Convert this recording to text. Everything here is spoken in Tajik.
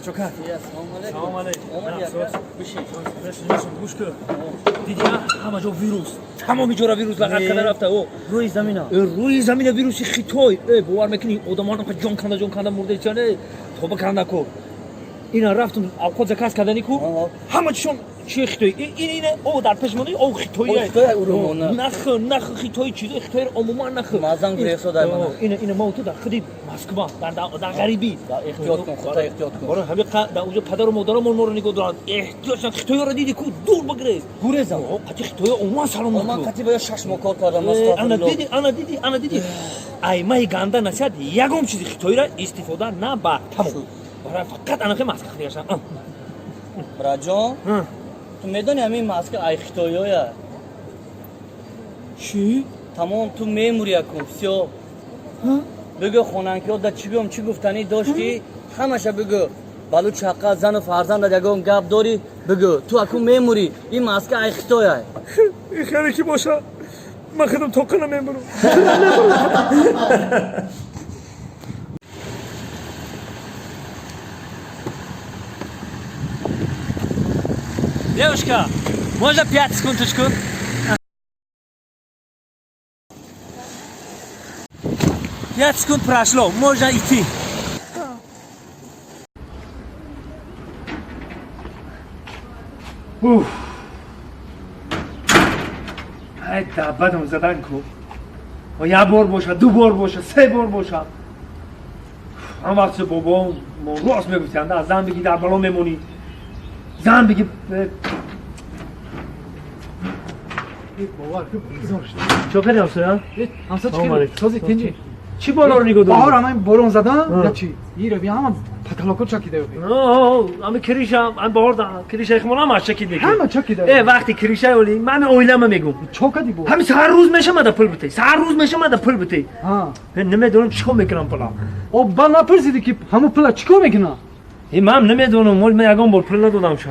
Чока. Салом алейкум. Гӯш кун. Диди, ҳама ҷо вирус. Тамоми ҷора вирус лағат карда рафта. Рӯи замина. Рӯи замина вируси Хитой. Бовар мекунӣ, одамон ҷон канда, ҷон канда мурда ичане. Тоба канда ку. Ина рафтум авқот заказ кардани ку. Ҳама чишон чи Хитой. Ин ина о дар пеш мони о Хитой. Нах нах Хитой, чизои Хитойро умуман нах. Мазан гурехсо дар мана. Ина ина мо ту дар худи Москва, дар ғарибӣ. Эҳтиёт кун, худта эҳтиёт кун. Барои ҳамин дар онҷо падару модарамон моро нигоҳ доранд. Эҳтиёт шан, Хитойро диди ку, дур бигрез. Гурезам. Қати Хитойо умуман салом накун. Ман қати боя 6 моҳ кор кардам. Ана диди, ана диди, ана диди. Аймаи ганда насиҳат, ягон чизи Хитойро истифода набар. Тамом. Барои фақат анахи маска хидагаштан. Браҷон, ту медонӣ ҳамин маска ай хитоёя? Чӣ? Тамом, ту мемурӣ акун, всё. Бигӯ хонанкиҳо да чӣ гӯм, чӣ гуфтанӣ доштӣ, ҳамаша бигӯ. Балу чақа, зану фарзандат ягон гап дорӣ, бигӯ. Ту акун мемурӣ, ин маска ай хитоя. Хеле ки боша, ман худам тоқа намемурам. Девушка, можно 5 секундочку? 5 секунд прошло, можно идти. Уф. Ай, бадам задан ку. Як бор боша, ду бор боша, се бор боша. Ҳам вақт бобом рост мегуфтанд, аз зан бигӣ дар бало мемонӣ. Зан бигӣ. Бовар ку, безор шуд. Чо кардӣ, ҳамсоя? Ҳамсоя, чӣ кардӣ? Сози, тинҷӣ? Чӣ болоро нигоҳ дорӣ? Баҳор ҳама борон задан, я чӣ? Ира би ҳама потолоко чакида ёби. Ами криша, ами баҳор криша химон ҳама чакид мекунад. Ҳама чакида. Э, вақти криша оли, ман оилама мегум. Чо кардӣ бо? Ҳами сар рӯз мешамада пул битей. Сар рӯз мешамада пул битей. Намедонам чӣ кор мекунам пула. О, ба напурсидӣ ки ҳамун пула чӣ кор мекунам? Э, ман намедонам, мол ман ягон бор пул надодам ша.